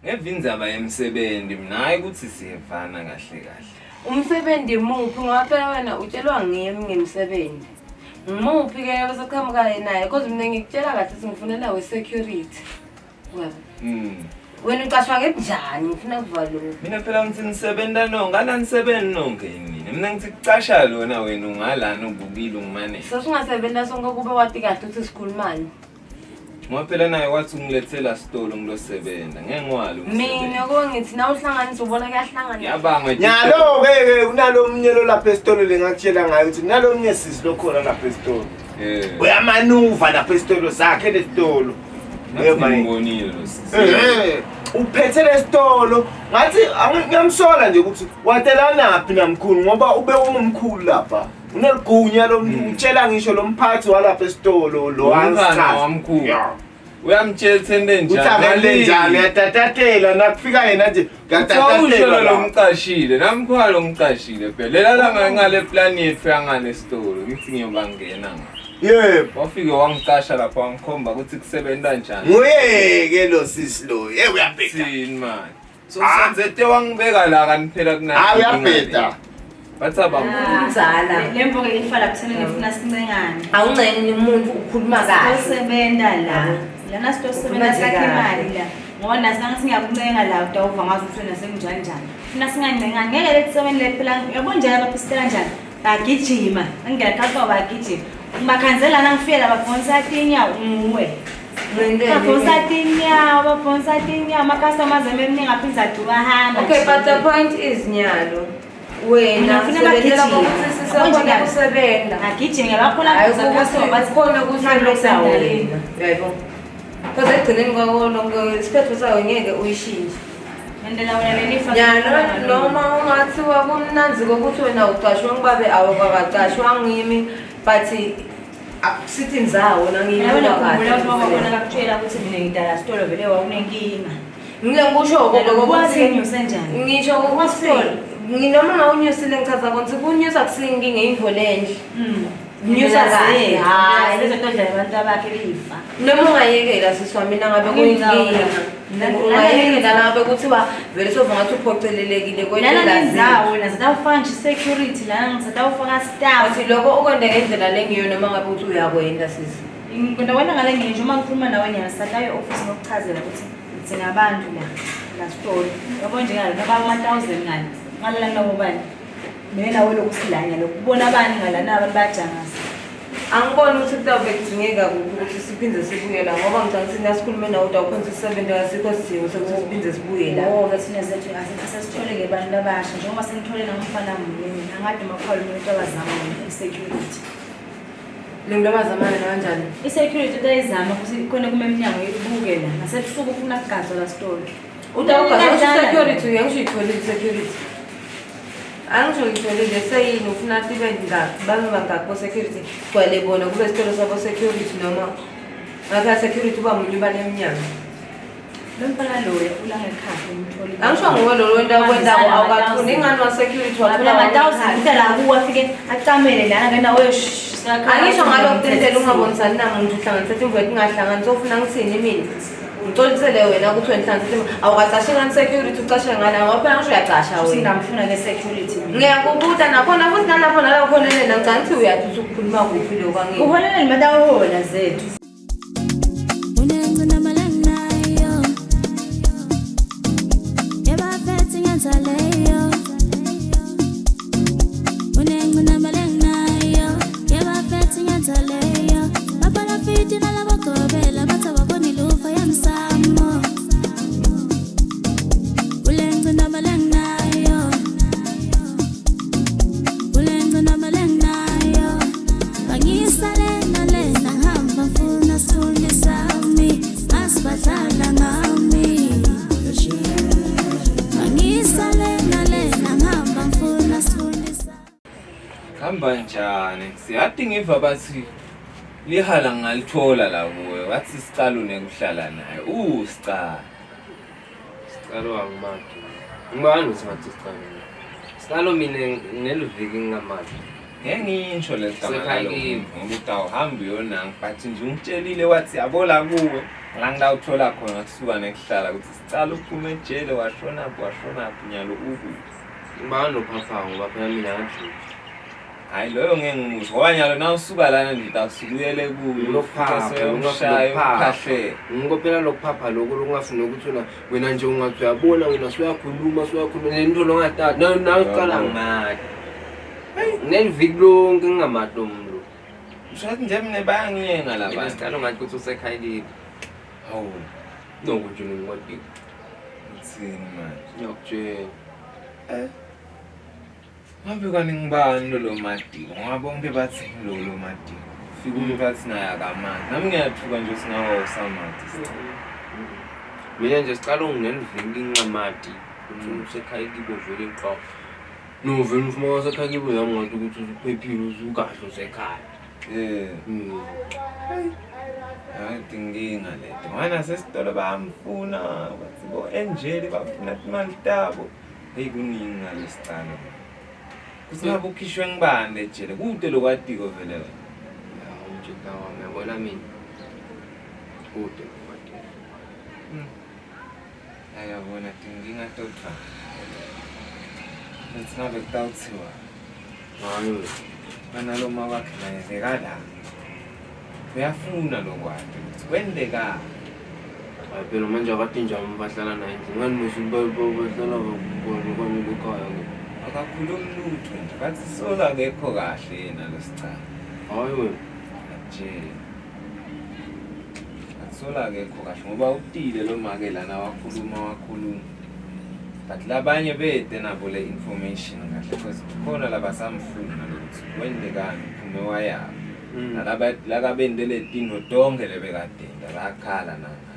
Ngeva indzaba yemsebenzi mina hayi ukuthi siyevana kahle kahle. Umsebenzi muphi ngoba phela wena utshelwa ngimi ngemsebenzi. Ngimuphi ke bese qhamuka naye cause mina ngikutshela kahle ukuthi ngifunela we security. Wena. Wena ucashwa ngebunjani ngifuna kuva lokho. Mina phela ngithi nisebenza nonke, ananisebenzi nonke yini nina. Mina ngithi kucasha lona wena ungalana ubukile ungimane. Sesingasebenza sonke kube wati kahle ukuthi sikhulumani. Ngoba phela naye wathi ungilethela sitolo ngilosebenza. Ngeke ngiwale umsebenzi. Mina ko ngithi na uhlanganisa ubona kuyahlangana. Yabangwa Nyalo-ke ke kunalo mnye lo lapha esitolo lengakutshela ngayo ukuthi kunalo mnye sisi lokhona lapha esitolo. Eh. Uyamanuva lapha esitolo sakhe lesitolo. Ngibonile lo sisi. Eh, uphethe lesitolo ngathi ngiyamsola nje ukuthi watelanaphi namkhulu ngoba ube ungumkhulu lapha. Uneligunya lo utshela ngisho lo mphathi walapha esitolo lo Umntwana wamkhulu. Yeah. Uyamtshela thende Uthi njani? akente njani uyatatatela nakufika yena nje Awusho kuyatatatela lo mcashile, namkhwalo lo mcashile phela. Lela langa ngale plan yethu yangale esitolo, ngithi ngiyobangena nga. Yebo. Wafike wangicasha lapha wangikhomba ukuthi kusebenza njani. Nguye-ke lo sisi lo. Ye uyabheda. Thini manje? So senze te wangibeka la kanti phela kunani. Ah uyabheda. Bathi abamkhulu. Umzala. Le mboke ifa lapha thina nifuna sincengane. Awuncengi umuntu ukhuluma kahle. Sitosebenza la. Lana sitosebenza Ukhuluma nje sakhe kahle. imali la. Ngoba nathi nangasingakuncenga la utawuva ngazi ukuthi wena sekunjani njani. Funa singancengani. Ngeke lethi sebenze le phela yabo njani abaphistela kanjani. Bagijima. Angena phakathi bagijima. Ngibakhanzela nangifika la baphonsa tinyawo nguwe. Baphonsa tinyawo, baphonsa tinyawo. Ama-customers ami eminingi aphinde aduka ahamba. Okay, but the point is nyalo. Wena Mina ngifuna sebenzela bagijime. ukuthi sisekhona Yabo nje kusebenza. Agijime ngabakhona Hayi ukuthi bathi khona kusebenza wena. Yayibona. Because ekugcineni kwako lonke isiphetho sayo ngeke uyishintshe. Mendela wena lelifa. Nyalo noma ungathiwa kumnandzi kokuthi wena ucashwe ngibabe awukakacashwa ngimi but sithi ndzawo Yabona khumbula ukuthi nangiyibuka wabona kakutshela ukuthi mina ngidala sitolo vele wawunenkinga. Ngile ngisho Kwazi nginyuse njani? Ngisho ukuthi noma ngawunyusile ngichaza ukuthi kunyusa kusinkinga intfo lenhle. Nyusa kahle, hhayi. Lezo todla abantu abakhe lifa. Noma ungayekela sisi wami mina ngabe kuyinkinga. Ungayekela ngabe kuthiwa vele sova ngathi uphocelelekile Lana nindzawo la sitawufaka nje security lana sitawufaka staff. Athi lokho ukwenda ngendlela lengiyo noma ngabe uthi uyakwenda sisi. Ngikwenda wena ngale ngisho uma ngikhuluma nawe nyana satayo office ngokuchazela ukuthi singabantu la la sitolo. Yabo nje ngale naba ama 1000 ngale. Ngalala nabo bani. Mina nawe lokusilanya lokubona abani ngalana abantu bayajangaza. Angiboni ukuthi kutawube kudingeka kuphi ukuthi siphinde sibuye la ngoba ngicabanga ukuthi nasikhulume nawe utawukhona ukuthi sisebenze kasikho sidingo sokuthi siphinde sibuye la. Oh, ke thina zethu asesithole-ke abantu abasha njengoba senithole nomfana munye angade makhwalo umuntu abazama i-security. Le muntu abazamana kanjani? I-security utayizama ukuthi khona kuma eminyango ibuke la nasebusuku ufuna kugazwa la sitolo. Utawugaza security uyangisho uyitholile i-security. Angisho ngitholile seyini ufuna sibe ngaki babe bangaki bo-security gcwale bona kube isitolo sabo-security noma ngapha security uba munye uba nemnyango. Lo mfana loya ulangekhaya umtholi. Angisho nguwe lo wenta kwendako awukathuni ingani wa-security wathola ama-thousand uhlala kuwo afike acamele lana ke nawe Angisho ngalokhu tentela ungabonisani namuntu uhlanganise timvo etingahlangani sofuna ngithini mina ngicolisele wena ukuthi wena uhlanganise timvo awukacashe ngani security ucashe ngani ngoba phela ngisho uyacasha wena Singamfuna ke-security mina. Ngiyakubuta nakhona futhi nalapho nalapho khona lena ngicabanga ukuthi uyathi ukuthi ukukhuluma kuphi lokho angithi. Uholeleni batahola zethu. Hamba njani? Siyathi ngiva bathi lihala ngalithola la kuwe. Wathi sicalo nekuhlala naye. Sicalo. Sicalo angimadi. Ngibani ukuthi ngathi sicalo. Sicalo mina ngineliviki ngingamadi. Ngeke ngisho leli gama Sekhaya lalo kimi. muntu, ngoba utawuhamba uyonanga but nje ungitshelile wathi yabo la kuwe. La ngilawuthola khona kusuka nekuhlala ukuthi sicala ukuphuma ejele washonaphi washonaphi nyalo ukuphi. Ngibani lophapha ngoba phela mina ngadlula. Hayi loyo ngeke ngimuzwe ngoba nyalo na usuka lana nje utawusukuyele kuyo. Lokuphapha, Uyomshaya lokuphapha. ukhahle. Ngiko phela lokuphapha lokho lokungafuni ukuthi wena wena nje ungathi uyabona wena suyakhuluma suyakhuluma lento longatati nawe nawe uqala ngimali. Ngineliviki lonke ngingamati lo muntu. Usho nje mina bayangiyenga Mina laba. sicala ngathi ukuthi usekhaya kimi. Hawu, Noko nje ngikwatile. uthini manje? Ngiyakutshela. Eh. Ngabe kani ngibani lo lo Madiko ngoba bonke bathi ngilo lo Madiko. Fika umuntu athi naye akamati. Nami ngiyathuka nje singawa usamati. Mina nje sicala ngineliviki ngingamati ukuthi usekhaya kibo vele qha. No vele ufuma wasekhaya kibo yami ngathi ukuthi usuphephile usukahle usekhaya. Eh. Mm. Hayi tinkinga leti. Ngoba nasesitolo bayamfuna bathi bo Angel bafuna imali tabo. Hey kuningi ngalesicalo. Kuthi ngabe ukhishwe ngibani ejele kude lokwatiko vele wena. Ya umjita wami yabona mina. Kude kude. Ayabona tinkinga todvwa. Lethi ngabe kutawuthiwa Hayi. banaloma wakhe naye bekala. Uyafuna lokwati ukuthi kwendeka. Hayi phela manje akade njani bahlala naye endlini. Ngani musu bahlala khona kwami ekhaya ke. Akakhulumi lutho nje bathi sola akekho kahle yena losicalo. Hayi wena. Nje. Atsola akekho kahle ngoba utile lo make lana wakhuluma wakhuluma. But labanye bede nabo le information kahle because khona labasamfuna lokuthi kwendekani uphume wayaphi. Nalaba lakabendele tintfo tonke lebekadenda bayakhala nanga.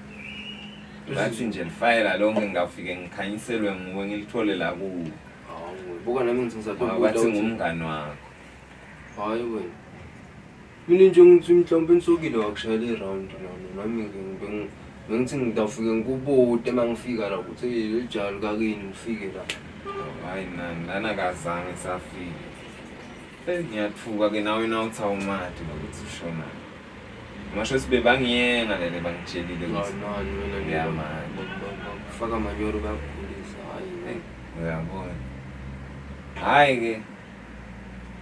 Bathi nje lifayela lonke ngingafike ngikhanyiselwe nguwe ngilithole la kuwe. Hawu buka nami ngithi Ngoba bathi ngisatobuta. ngumngani wakho. Hayi wena. Mina nje ngithi mhlawumbe nisokile wakushayela i-round lana nami ke bengithi ngitawufike ngikubude uma ngifika la ukuthi hey leli jaha likakini ngifike la. Hayi nani lana kazange safika. Eh ngiyathuka ke nawe na uthi awumati lokuthi ushona. Ngisho sibe bangiyenga lele bangitshelile Hayi ukuthi nani wena nje Uyamani. bakufaka amanyoro bayakukhulisa hayi Hey, uyabona. Hayi ke.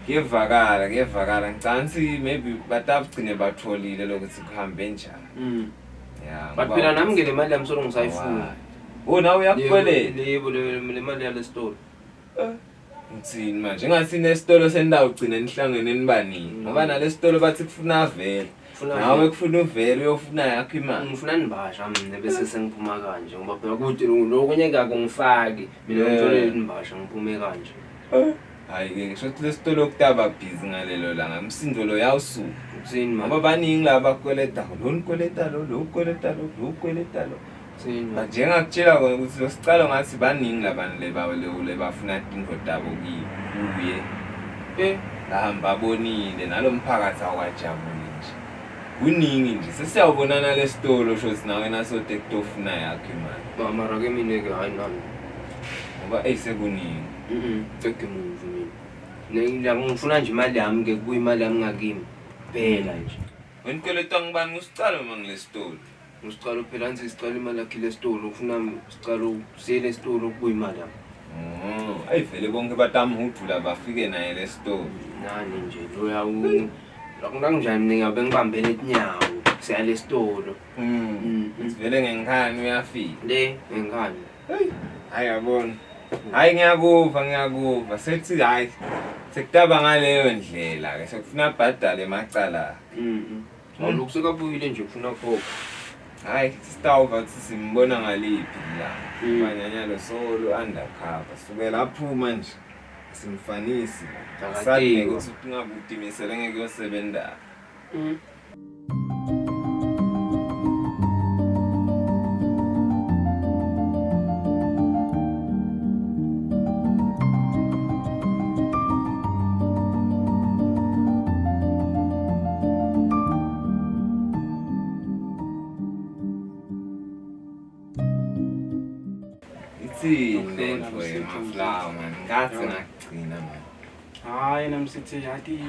Kuyevakala, kuyevakala. Ngicabanga maybe batagcine batholile lokuthi kuhambe njani. Mm. Yeah. But phela nami ke le mali yami solo ngisayifuna. Oh nawe uyakukweleta. Yebo le mali yale store. Uthini manje? Engathi nesitolo sendawo ugcine nihlangene nibaningi. Ngoba nalesitolo bathi kufuna vele. Kufuna Nawe vele. kufuna uvele uyofuna yakho imali. Ngifuna nibasha mina bese sengiphuma kanje ngoba phela kude lokunye kakungifaki mina Yeah. ngithole nibasha ngiphume kanje. Hayi ke ngisho ukuthi lesitolo kutaba busy ngalelo langa. Umsindo lo yawusuka. Uthini Ngoba manje? baningi laba bakweleta lo nikweleta lo lo ukweleta lo lo ukweleta lo. Uthini manje? Njengakutshela kona ukuthi losicalo ngathi baningi labantu leba le bafuna tintfo tabo kuye. Eh Lahamba abonile nalomphakathi awukajabuli nje. Kuningi nje sesiyawubonana lesitolo shothi nawe nasote kutofuna yakho imali. ba mara ke mina ke hayi nami. Ngoba eyi sekuningi. Mhm. Teke move mina. Ne ngifuna nje imali yami ke kuyi imali yami ngakimi. Phela nje. Wena ukweletwa ngubani ngusicalo uma ngilesitolo? Ngisicalo phela nje sicela imali yakhe lesitolo ufuna sicalo siyele esitolo kubuye imali yami. Oh, ayi vele bonke batamhudula bafike naye lesitolo. Nani nje loya u Nakunjani mina ngiyabe ngibambele inyawo siya lesitolo. Mm. Vele ngenkhani uyafika. Le ngengane. Hayi yabona. Hayi ngiyakuva ngiyakuva sethi hayi sekutaba ngaleyo ndlela ke sekufuna abhadale emacala. Mhm. Awulokhu sekabuyile nje ufuna khokha. Hayi sitawuva ukuthi simbona ngaliphi la. Mm. Manyanyalo solo undercover sukela aphuma nje. Simfanisi. Akatiwa. Sathi ukuthi ungabutimisele ngeke uyosebenza. Mhm. Ithini lento yemaflawa man? Ngathi ngagcina man. Hayi nami sithi athi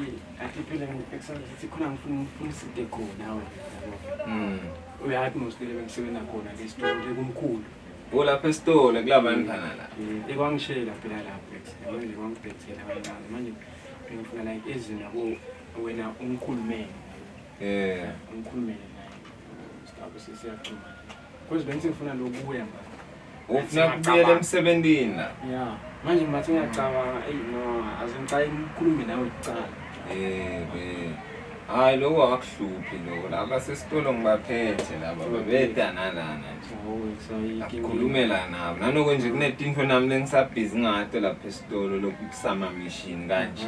phela ngikusathi khona ngifuna side khona wena yabo. Uyathi mostly bengisebenza khona le store kumkhulu. Ulapha esitolo kulabantu phana la. Ekwangishela phela lapho yabo nje kwangibhethela kancane manje bengifuna like ezina ko wena umkhulumele. Yeah. Umkhulumele naye. Sitabo sesiyaqhuma. Because bengifuna lokuya manje. Ufuna kubuyela emsebenzini la. Yeah. Manje ngathi ngiyacabanga ey no azengicela ngikhulume nawe kuqala. Eh. Hayi lokho akuhluphi lokho laba sesitolo ngibaphethe laba babeda nalana nje. Akukhulumela nabo nanoko nje kunetinto nami lengisabhizi ngato lapha esitolo lokusama mission kanje.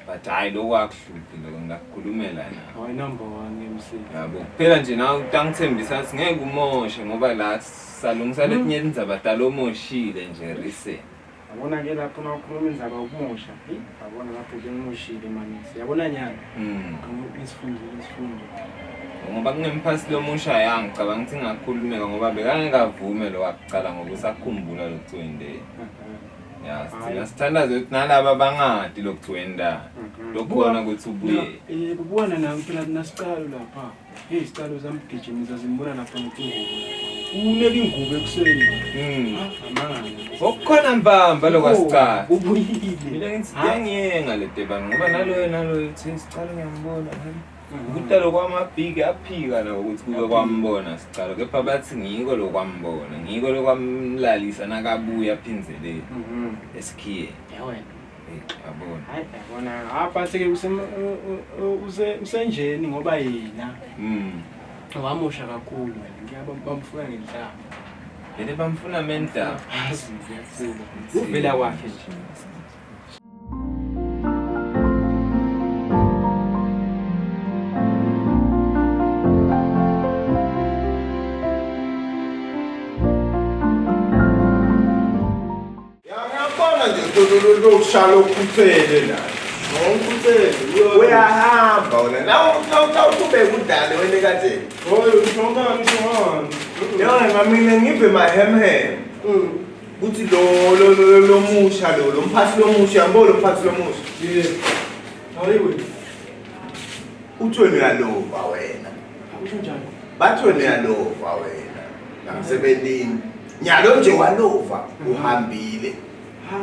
But hayi lokho akuhluphi lokho ngiyakukhulumela nabo. Hayi number 1 MC. Yabo kuphela nje nawe utangithembisa ukuthi ngeke umoshe ngoba la salungisa letinye indzaba talomoshile nje recent. Yabona ke lapho nawukhuluma indzaba yokumosha, yabona lapho bengimoshile manje. Yabona nyana. Ngisifundo. Ngoba kunemphasi lomusha yangicabanga ukuthi ngakhulumeka ngoba bekangekavume lo wakucala ngoba usakhumbula lokuthi Ya, sithina sithandaze ukuthi nalaba bangadi lokuthi lokukhona ukuthi ubuye. Kubona nami phela nasicalo lapha. Hey isicalo samgijimisa simbona lapha ngetingubo. Uneka ingubo ekuseni. Amanga. Okukhona mbamba lokwasicala. Ubuyile. Mina ngithi kuyangiyenga le debani ngoba naloyo uthi isicalo ngiyambona. Ukutalo kwamabhiki aphika la ukuthi kube kwambona sicalo kepha bathi ngiko lokwambona ngiko lokwamlalisa nakabuya aphinzelele esikhiye. Yawena. Yabona. Hayi yabona apha seke usenjeni ngoba yena. Wamosha kakhulu wena ngiyabamfuna ngenhlamba. Vele bamfuna menhlamba. Azi ngiyakuzwa. Uvela kwakhe nje. Lokushaya ukhuthele la. Ngokhuthele. Uyahamba wena. Nawe utawubeka udlale wena kanje. Hoyi ushongani ushongani. Yona mina ngive mahemhem. Kuthi lo musha lo mphathi lomusha yabo lo mphathi lomusha. Yebo. Hayi wena. Uthi wena uyalova wena. Usho njani? Bathi wena uyalova wena. Ngamsebenzini. Nyalo nje walova uhambile. Ha.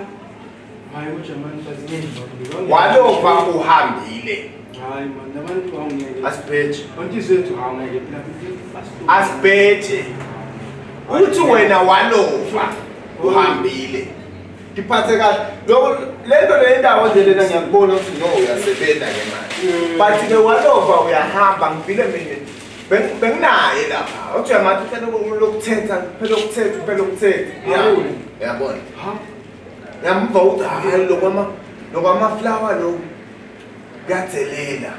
Hayi ujamani bazinyeni. Walova uhambile. Hayi man abantu awungeke. Asibheje. Onke zethu awungeke phela. Asibheje. Uthi wena walova uhambile. Ngiphathe kahle. Lokho lento le ndawo nje lena ngiyakubona ukuthi no uyasebenza ke manje. But ke walova uyahamba ngivile mina. Benginaye lapha. Uthi uyamathi phela lokuthetha phela ukuthetha phela ukuthetha. Uyabona. Ha. Ngiyamva ukuthi hayi lokwama flower lo kuyadzelela.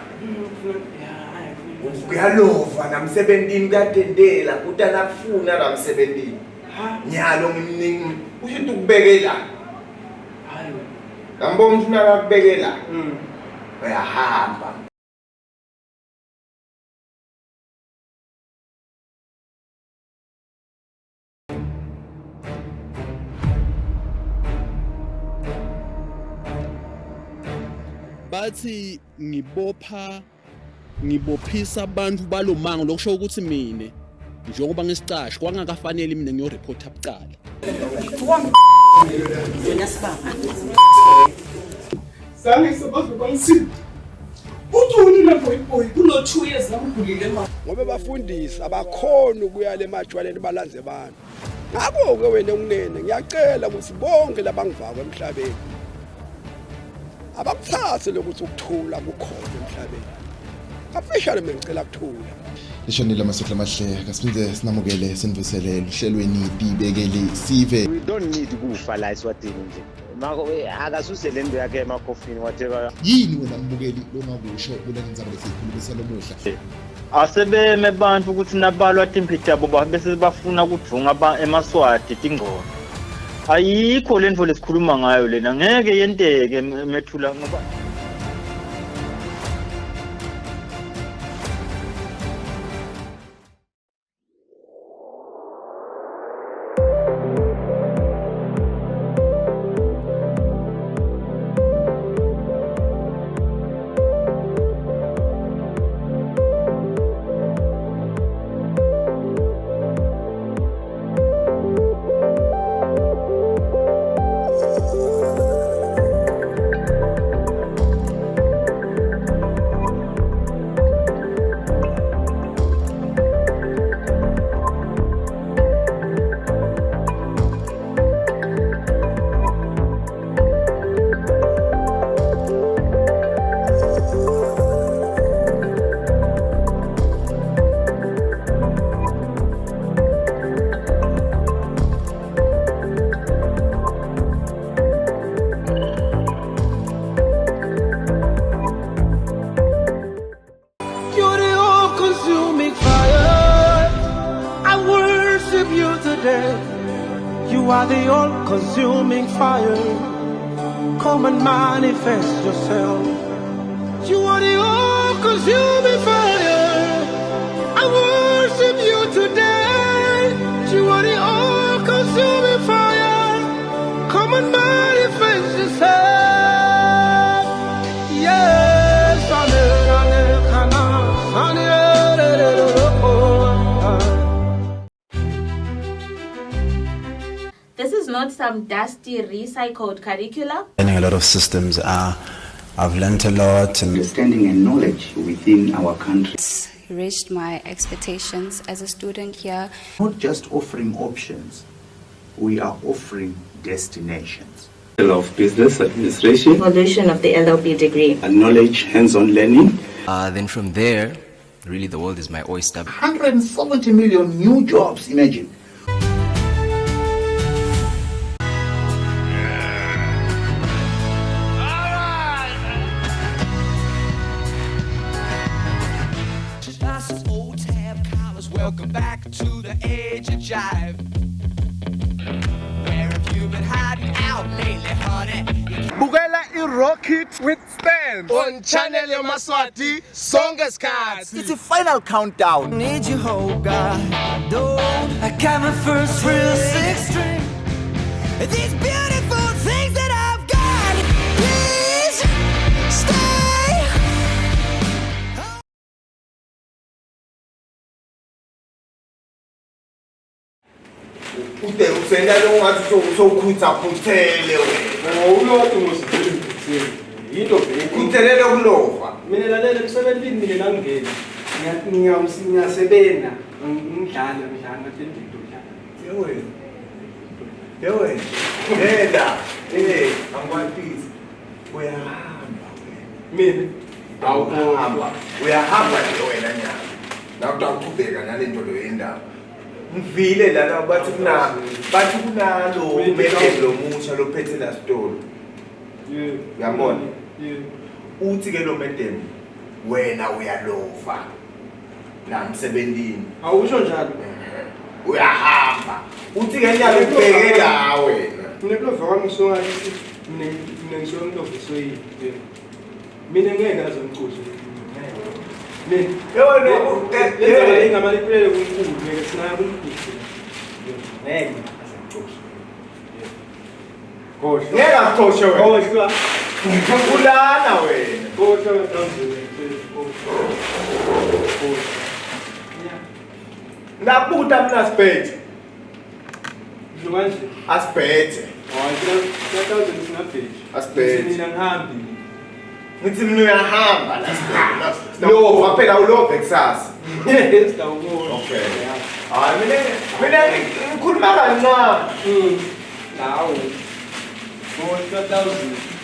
Kuyalova namsebentini kuyadendela kutalafuna namsebentini. Nyalo ngimningi usho ukuthi ukubekela. Hayi. Ngambona ufuna akubekela. Uyahamba. Bathi ngibophisa abantu balomango lokusho ukuthi mina njengoba ngisicashe kwangakafanele mina ngiyoreporta bucala. Wena sibaba. Kulo 2 years ngigulile mama. Ngoba bafundisi abakhona ukuya lemajwaleni balanze abantu. Ngakho ke wena unene ngiyacela ukuthi bonke labangivako emhlabeni abakuthathe lokuthi ukuthula kukhona emhlabeni. Kafishane mina ngicela ukuthula. Lishonile amasotla amahle kasiphinde sinamukele sinivusele luhlelweni Tibekele Sive. We don't need kufa la eSwatini nje. Mako akasuse le nto yakhe emakhofini whatever. Yini wena mbukeli longakusho kule ndzaba lesikhulumisa lomuhla? Asebeme bantu ukuthi nabalwa timphi tabo bese bafuna kudvunga emaswati tingcono. Ayikho le nto lesikhuluma ngayo lena ngeke yenteke methula ngoba You are the all-consuming fire. Come and manifest yourself. You are the all-consuming fire. I worship you today. You are the all-consuming fire. Come and manifest yourself. Yes, This is not some dusty recycled curricula. Learning a lot of systems. I've learned a lot. And Understanding and knowledge within our country. Reached my expectations as a student here. Not just offering options, we are offering destinations. Of business administration, Evolution of the LLB degree. and knowledge, hands-on learning. Then from there, really the world is my oyster. 170 million new jobs, imagine. Welcome back to the age of jive. Where have you been hiding out lately, honey? Bukela i-Rocket with Stan on channel yamaSwati sonke isikhathi. It's a final countdown. Need you, oh God. Don't I got my first real six string. These beautiful things that I've got. Please stay. Ude usenda lo ngathi sowukhutha-khuthele wena. Uloti ngosivele yinto vele. Ukhuthelele ukulova. Mina lalela emsebenzini mina langingeni. Ngiyasebenza ngidlala ngidlala ngathi into dlala. Yewena. Yewena. Yena. Eh, angikwatisi. Uyahamba wena. Mina awuhamba. Uyahamba nje wena nyaka. La utawuqhubeka nalento lo yendaba. Ngivile lana bathi kuna bathi kunalo umedeni lomusha lophethe la sitolo. Uyabona? Uthi ke lo medeni wena uyalova la emsebenzini. Awusho njalo. Uyahamba. Uthi ke nyalo ubheke la wena. Mina kulova kwami ngisuka mina ngisuka ngilova yini. Mina ngeke azongicosha. Mina yebo no lenzaba ingama liphelele kunkulu ngeke sinaya kumkhulu. Ngeke azongicosha. Khohlwa. Ngeke akuxoshe wena. Khohlwa. Ulana wena. Khohlwa mntazini. Nabuta mina sibhethe. Ngisho kanje. Asibhethe. Hayi, 2000 singabheji. Asibhethe. Mina ngihambi. Ngithi mina uyahamba la sibhethe. Lova phela ulove kusasa. Sitawubona. Okay. Hayi mina ngikhuluma kancane. Hawu. 4000.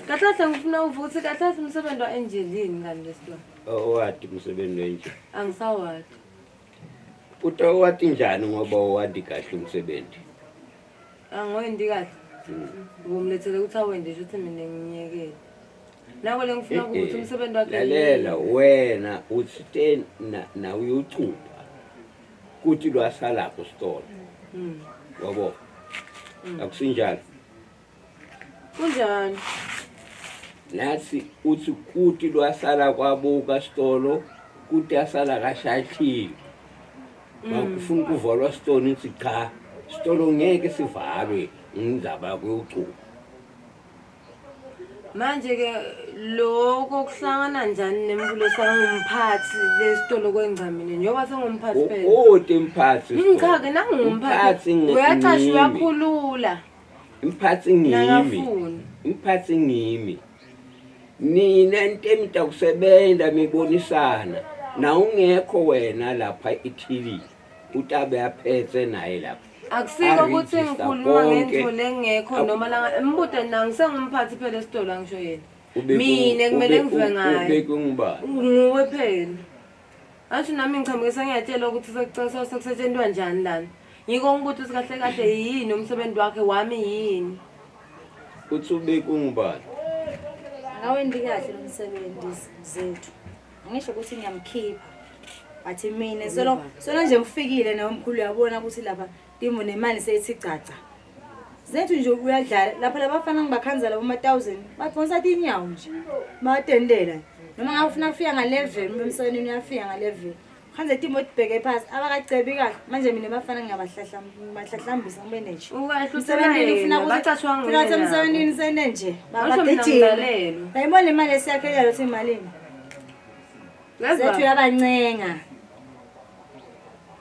Kahle kahle ngifuna uvuka kahle kahle umsebenzi wa-Angeline ngani lesitolo. Owati umsebenzi wenje. Angisawati. Utawati njani ngoba owati kahle umsebenzi? Angiwendi kahle. Ngumlethele ukuthi awende nje uthi mina ngiyekele. Nako le ngifuna ukuthi umsebenzi wakhe. Lalela wena uthi na uyucupha. Kuthi lwasala kusitolo. Wabo. Akusinjalo. Kunjani? Nathi uthi kuti lwasala kwabuka sitolo kuti asala kashathile. Makufuna ukuvalwa sitolo nithi cha sitolo ngeke sivalwe indaba yokucupha. Manje ke lokho kuhlangana njani nembulo sangumphathi lesitolo kwengcamine njengoba sengumphathi phela. Ode mphathi. Cha ke nangumphathi. Uyacasha uyakhulula. Imphathi ngimi. Imphathi ngimi. Nina ntemta kusebenza mibonisana. Na ungekho wena lapha ithili. Utabe aphethe naye lapha. Akusiko ukuthi ngikhuluma ngento lengekho noma la mbude na ngisengumphathi phela esitolo angisho yena. Mina kumele ngive ngaye. Ubeke ngubani? Nguwe phela. Asho nami ngiqhamuke sengiyatshela ukuthi sekusetshenzwa njani lana. Ngiko ngibuthi ukuthi kahle kahle yini umsebenzi wakhe wami yini. Uthi ubeke ungubani? Akawendi kahle lo msebenzi zethu. Angisho ukuthi ngiyamkhipha. Bathi mina solo solo nje ngifikile nawe mkhulu uyabona ukuthi lapha timo nemali seyithi caca. Zethu nje uyadlala lapha labafana ngibakhanzela boma 1000 badonsa tinyawo nje. Batendela. Noma ngabe ufuna kufika nga-11 emsebenzini uyafika nga-11. Khanze timo tibheke phasi abakacebi kahle manje mina bafana ngiyabahlahla bahlahlambisa ngibe neje. Emsebenzini ufuna ukuthi Bacashwa ufuna ukuthi emsebenzini sene nje Angisho mina bagijima. ngilalelwe. Bayibona imali esiyakhela ukuthi imalini. Zethu uyabancenga.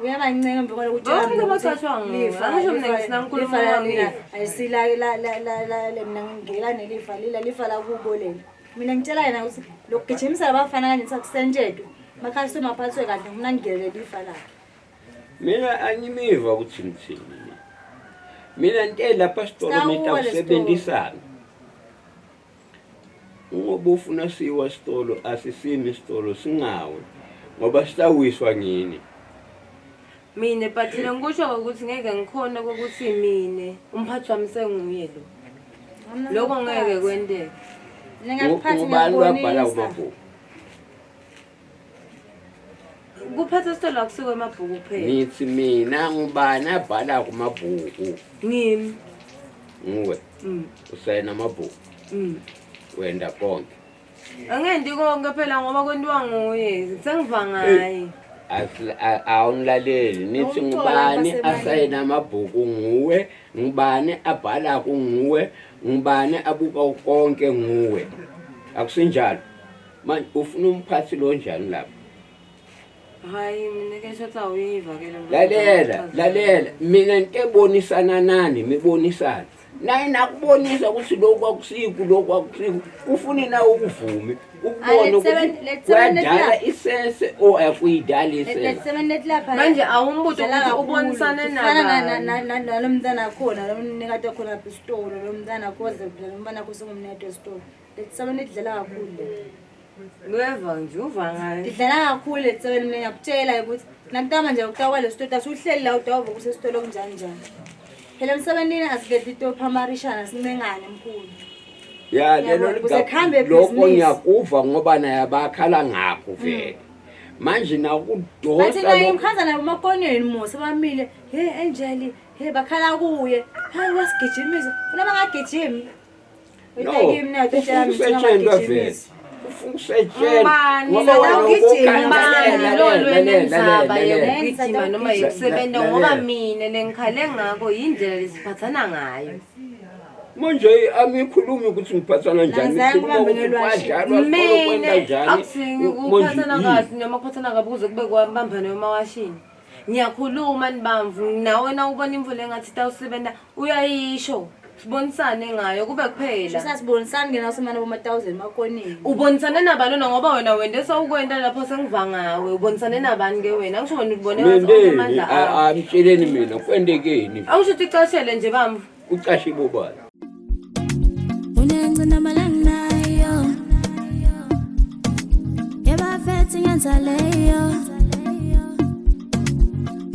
Uyabancenga emva kwalokho Bonke utshela mina ukuthi bacashwa nguwe. lifa, Angisho mina lifa, ngisinankulumo lifa la wami. lina, ayisila la la la la la mina ngingela nelifa lila lifa la kubo lela. Mina ngitshela yena ukuthi lokugijimisa abafana kanje sakusentshetwa. Makhasi maphathwe kahle mina ngingele lifa lakhe. Mina angimiva ukuthi ngithini mina. Mina nte lapha sitolo Sawuwa mina le kusebenzisana. Ngoba ufuna siwa sitolo asisimi sitolo singawe ngoba sitawiswa ngini. Mina but mina ngikusho ukuthi ngeke ngikhona ukuthi mina umphathi wami senguye lo. Lokho ngeke kwenteke. Mina ngiyakuphatha Ngubani wabhala ngiyakubonisa. kumabhuku? Kuphatha isitolo akusiko emabhuku kuphela. Ngithi mina ngubani abhala kumabhuku? Ngimi. Nguwe. Mm. Usayina amabhuku. Mm. Wenda konke. Angendi konke phela ngoba kwentiwa nguye. Sengiva ngaye. Awunilaleli nithi Awumcola ngubani basemali. asayina amabhuku nguwe, ngubani abhala kunguwe, ngubani abuka konke nguwe. Akusinjalo. Manje ufuna umphathi lo njani lapha? Hayi mina ke shothi awuyiva ke lo. Lalela, lalela. Mina into ebonisana nani, mibonisana. Naye nakubonisa ukuthi lokhu akusiku, lokhu akusiku. Ufune nawe ukuvume, ukubone ukuthi kuyadala isense or akuyidali isense. Letisebenzi lapha. Manje awumbuto Dlala ukuthi kakhulu. ubonisane Kufana nabani. nalo mntana khona lo mnikati khona lapha esitolo lo mntana khoze lo mntana kho sengumnikati wesitolo. Letisebenzi idlala kakhulu le. Ngeva nje uva ngaye. Idlala kakhulu letisebenzi mina ngiyakutshela ukuthi nakutama nje ukutawa lesitolo asuhleli la utawuva ukuthi esitolo kunjani njani. Phela emsebenzini asikethe into phamarishana sincengane mkhulu. Ya lelo Yabo, kuze kuhambe lokho ibhizinisi. ngiyakuva ngoba naye bakhala ngakho vele. Manje Bathi nakudosa naye lokho imkhanza nabo emakoneni musa bamile he Angel he bakhala kuye hayi wasigijimisa funa bangagijimi. No, Uteki mina utshela mina ufuna ukusetshenzwa vele. bangagijimisi. Ufuna ukusetshenzwa. Ngubani Ngoba lo wena ugijima? ukukhala- Ngubani lo lwenenzaba lalela, yokugijima noma yokusebenza ngoba lalela. mina lengikhale ngakho yindlela lesiphathana ngayo. Manje amikhulumi ukuthi ngiphathana njani, Nangizaye ngikhuluma ngibambe ukuthi ngelwashi. kwadlalwa sikolo kwenta Mina njani. akusingi Manje ukuphathana yini? kahle noma kuphathana kabi kuze kube kwabambana emawashini. Ngiyakhuluma nibamvu nawe na ubona imvula engathi tawusebenza uyayisho. Sibonisane ngayo kube kuphela. Sasibonisani ke nasemana boma 1000 emakoneni. Ubonisane nabani wena ngoba wena wena esawukwenta lapho sengiva ngawe ubonisane nabani ke wena angisho wena ubone ngathi onke Mendeni, amandla akho. amtsheleni mina kwentekeni? Angisho ukuthi icashele nje bamvu. Ucashe bobani? Unengcinamba langinayo Yebafethi ngenza leyo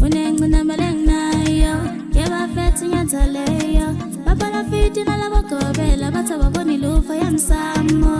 Unengcinamba langinayo Yebafethi ngenza leyo Babalafiti nalabogobela bathi ababoni lufa yemsamo.